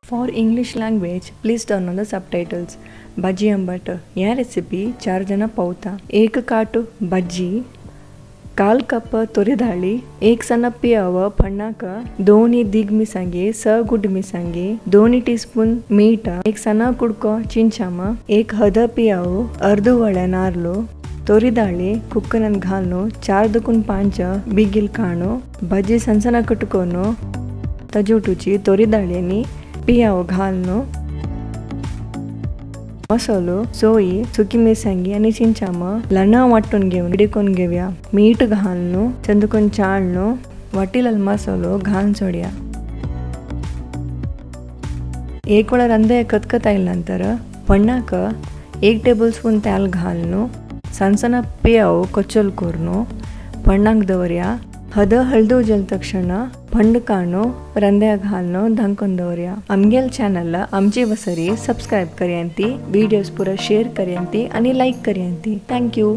For English language please turn on the subtitles. Bajji ambat या recipe 4 जन पावता। 1 काट बज्जी, 1/4 कप तुरिदाळी, 1 सಣ್ಣ पियाव पಣ್ಣाक, 2 दिग मिरसांगी, 6 गुड मिरसांगी, 2 टीस्पून मीठ, 1 सಣ್ಣ कुडको चिंचाम, 1 हद पियाव, अर्ध वळे नारलो, तुरिदाळी कुಕ್ಕರನ್ घालನು, 4 दकून 5 बिगिल काणु, ಬಜ್ಜಿ ಸಣ್ಣ ಸಣ್ಣ ಕಟ್ಕೊನು, ತಜೋಟುಚಿ ತುರಿದಾಳಿನಿ पियाव घालनु, मसालो, सोयी, सुकी मिरसांगी आनी चिंचाम ल्हान वांटून घेवन इडकोवन घेवया। मीठ घालनु, चंदकून चाळनु, वाटिलेलो मसालो घालून सोडया। एक वेळा रंदे कतकत आयले नंतर पण्णाक 1 टेबल स्पून तेल घालनु, सಣ್ಣ ಸಣ್ಣ पियाव ಕೊಚ್ಚಲ್ कोरनु, पण्णाक दवरया। हद हळदू जल तक्षण पंड काणू रंद्या घालनो धांकून दवरया। आमगेल चॅनल आमची वसरी सबस्क्राईब करयांती, व्हिडिओज पुरा शेअर करयांती आणि लाईक करयांती। Thank you.